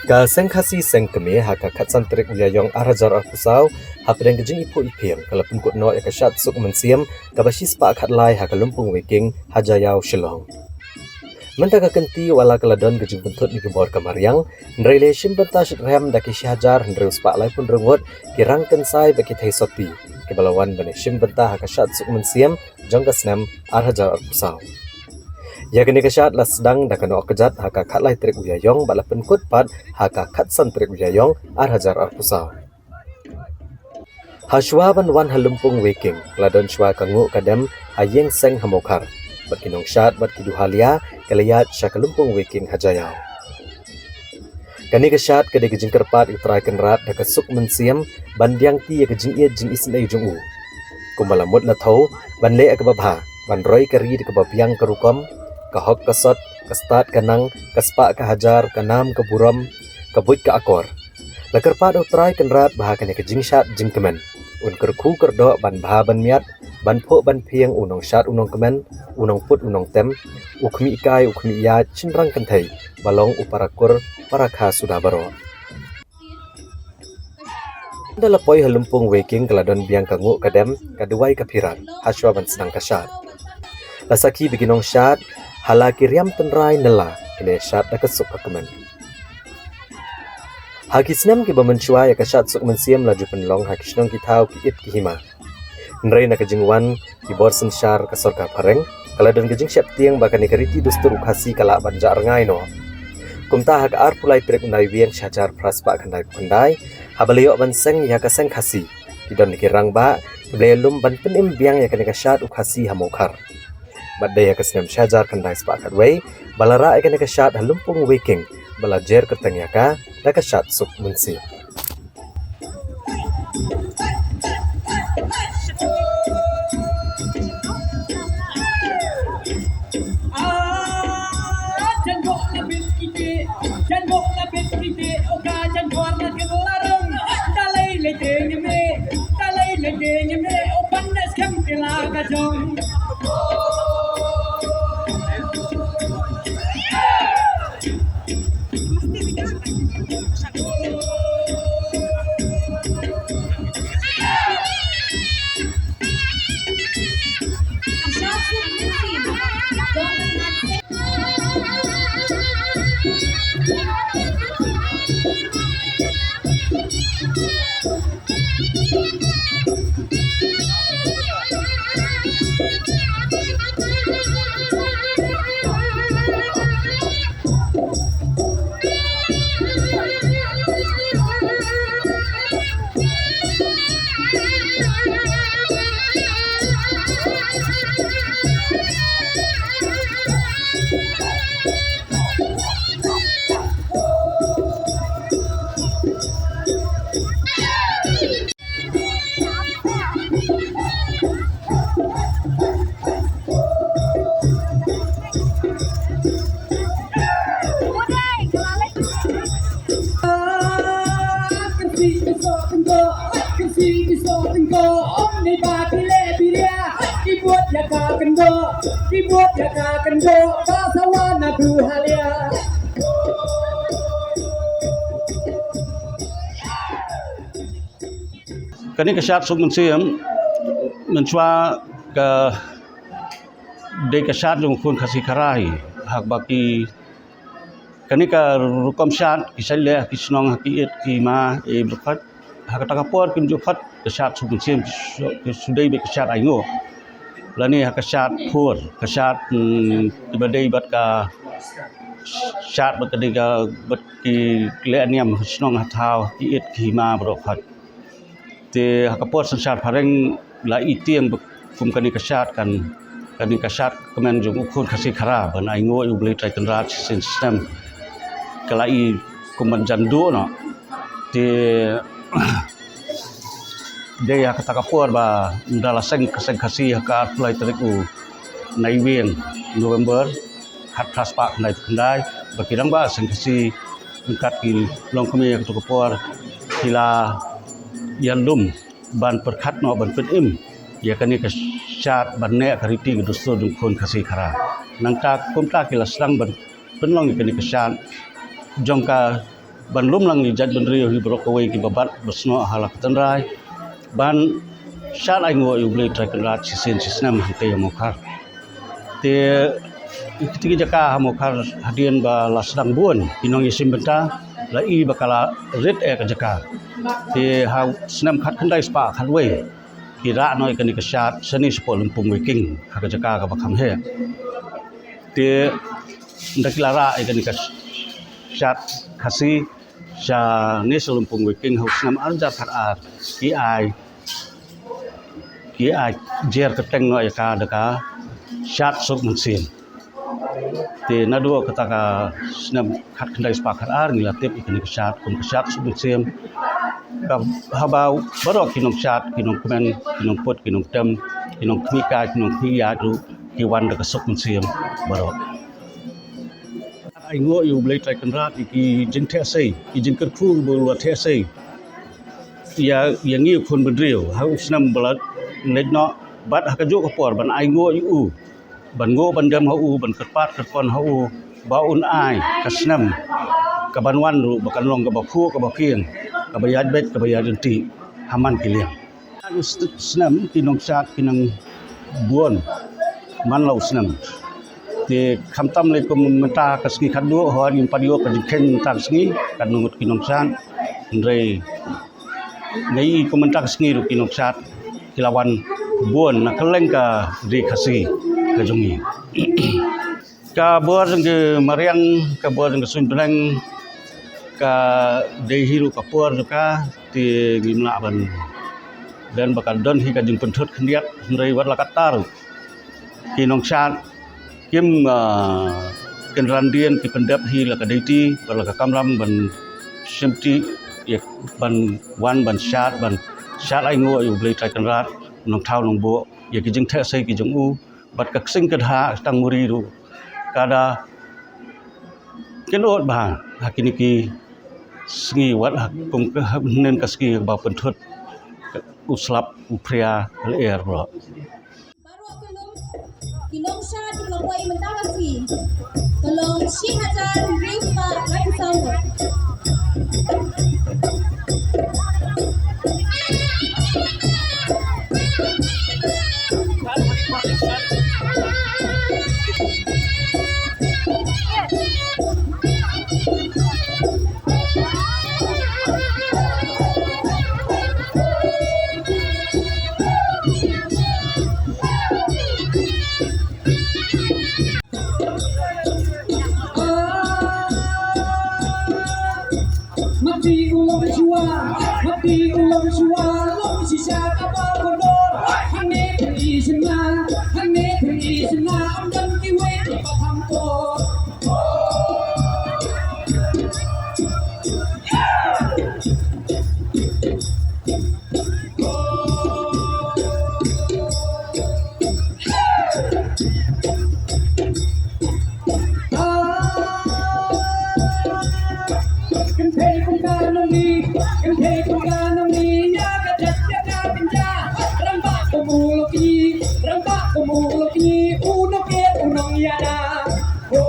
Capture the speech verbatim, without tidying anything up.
Ka Seng Khasi Seng Kmie ha ka khatsan tarik u Ïaïong ar hajar arphew saw, hapdeng ka jingiphuh iphieng, ka la pynkut noh ïa ka shad suk mynsiem kaba shispah khatlai ha ka Lympung Weiking ha Jaïaw, Shillong. Mynta ka kynti wat la ka la don ka jingpynthut na ki bor ka mariang, hynrei la shim bynta shitrhem da ki shi hajar hynriew spah laiphew hynriew ngut ki rang kynsai bad ki thei sotti kiba la wan ban ïashim bynta ha ka shad suk mynsiem jong ka snem ar hajar arphew saw. Ïa kane ka shad la sdang da ka Nohkjat ha ka khatlai tarik u Ïaïong bad la pynkut pat ha ka khatsan tarik u Ïaïong ar hajar arphew saw. Hashwa ban wan ha Lympung Weiking, la don shwa ka nguh ka dem ha Ïing Seng ha Mawkhar, bad ki nongshad bad ki duhalia ki la ïaid sha ka Lympung Weiking ha Jaïaw. Kane ka shad ka dei ka jingkyrpad ïa U Trai Kynrad da ka suk mynsiem ban diang ti ïa ka jingïeit jingisynei jong u. Kumba la mut la thew, ban leh ïa kaba bha, ban roi ka ri da kaba biang ka rukom, ka hok ka sot, ka stad ka nang, ka spah ka hajar, ka nam ka burom, ka buit ka akor. La kyrpad U Trai Kynrad ba ha kane ka jingshad jingkmen, un kyrkhu kyrdoh ban bha ban miat, ban phuh ban phieng u nongshad u nongkmen, u nongput u nongtem, u khmih kai u khmih ïaid shynrang kynthei, ba long u para kur para kha suda baroh. Ynda la poi ha Lympung Weiking ka la don biang ka nguh ka dem, ka duwai ka phirat, hashwa ban sdang ka shad. La sakhi bad ki nongshad ha la ki riam tynrai ne la, kane shad da ka suk ka kmen. Ha ki snem kiba mynshwa ïa ka shad suk mynsiem la ju pynlong ha ki shnong ki thaw ki it ki hima. Hynrei na ka jingwan ki bor synshar ka sorkar phareng, ka la don ka jingsheptieng ba kane ka riti dustur u Khasi ka lah ban jah rngai noh. Kumta ha ka arphew lai tarik u Naiwieng shi hajar phra spah khyndaiphew khyndai, haba la ïoh ban seng ïa ka Seng Khasi, ki don ki rangbah kiba la ïalum ban pynim biang ïa kane ka shad u Khasi ha Mawkhar. Bad dei ha ka snem shi hajar khyndai spah khatwei ba la rah ïa kane ka shad ha Lympung Weiking, ba la jer kyrteng ïa ka da ka shad suk mynsiem. Kane ka shad suk mynsiem, mynshuwa ka dei ka shad jong u khun Khasi Khara hi. Haba ki, kane ka rukom shad ki shait leh ha ki shnong, ha ki it ki hima, eh, baroh khoit. Ha kata ka por kim ju khot ka shad suk mynsiem, ki shu, ki shu dei beit ka shad ainguh. Lane ha ka shad phur, ka shad, mm, kiba dei bad ka shad bad ka dei ka bad ki leh niam ha shnong ha thaw, ki it ki hima baroh khoit. Te ha ka por synshar phareng la i tieng ba kum kane ka shad kan, kane ka shad kmen jong u khun Khasi Khara ban ainguh ïa U Blei Trai Kynrad shisien shisnem. Ka la i kum ban jan duh noh. Te dei ha kata ka por ba ynda la seng ka Seng Khasi ha ka arphew lai tarik u Naiwieng, November, khatphra spah khyndaiphew khyndai, ba ki rangbah Seng Khasi ryngkat ki longkmie ha kato ka por ki la ïalum ban pyrkhat noh ban pynim ïa kane ka shad ban neh ka riti ka dustur jong u khun Khasi Khara. Nangta kumta ki la sdang ban pynlong ïa kane ka shad jong ka ban lum lang ïa ki jaitbynriew hi baroh kawei kiba bat ba snoh ha la ka tynrai ban shad ainguh ïa U Blei Trai Kynrad shisien shisnem hangtei ha Mawkhar. Te ïa kita ki jaka ha Mawkhar hadien ba la sdang bun ki nongïashim bynta la i ba ka la rit eh ka jaka. Te ha u snem khatkhyndai spah khatwei ki rah noh ïa kane ka shad shane shapoh Lympung Weiking ha ka jaka kaba kham heh. Te ynda ki la rah ïa kane ka shad Khasi shane sha Lympung Weiking ha u snem ar hajar khatar ki ai ki ai jer kyrteng noh ïa ka da ka shad suk mynsiem. Te naduh kata ka snem khatkhyndai spah khatar ngi la tip ïa kane ka shad kum ka shad suk mynsiem. Ka haba baroh ki nongshad, ki nongkmen, ki nongput, ki nongtem, ki nongkhmih kai, ki nongkhmih ïaid ruh ki wan da ka suk mynsiem baroh. Ainguh ïa U Blei Trai Kynrad ïa ki jingtheh sei, ki jingkyrkhu ba u la theh sei ïa, ïa ngi u khun bynriew ha u snem ba la leit noh, bad ha kajuh ka por ban ainguh ïa u, ban nguh ban dem ha u, ban kyrpad kyrpon ha u ba un ai ka snem kaban wan ruh ba kan long kaba khuh kaba kieng, kaba ïaid beit kaba ïaid ryntih ha man ki liang. Snem ki nongshad ki nang bun man la u snem. Te khamtam lei kum mynta ka sngi khatduh, hooid ngim pat ïoh ka jingkheiñ mynta ka sngi, katno ngut ki nongshad. Hynrei nga i kum mynta ka sngi ruh ki nongshad ki la wan bun na kylleng ka ri Khasi ka jong ngi. Ka bor jong ki mariang, ka bor jong ka suiñ bneng, ka dei hi ruh ka por jong ka, te ngim lah ban don ba ka don hi ka jingpynthut khyndiat, hynrei wat la katta ruh ki nongshad kim, ah, kynran dien, ki pyndep hi la ka deiti, wat la ka kamram ban shimti ïa, ban wan ban shad, ban shad ainguh ïa U Blei Trai Kynrad Nongthaw Nongbuh ïa ki jingtheh sei ki jong u. Bad ka ksing ka dhah tang muri ruh ka da kynnoh bha ha kine ki sngi, wat ha kum ka hynnin ka sngi ba pynthut u slap u phria lyer baroh. Baroh ki nongshad ki la poi mynta ka sngi ka long shi hajar hynriew spah laiphew saw. Mati u long shuwa, mati u long shuwa, long shisha ka ba kordor. Hangne phi sna, hangne phi sna, am dang ki wei ki ba tham ko. Kynthei kum ka nongni, kynthei kum ka nongni, ïa ka jaid ïa ka kynja. Rangbah kum u Lok Kñi, rangbah kum u Lok Kñi, u nongkit u nongïada. Oh.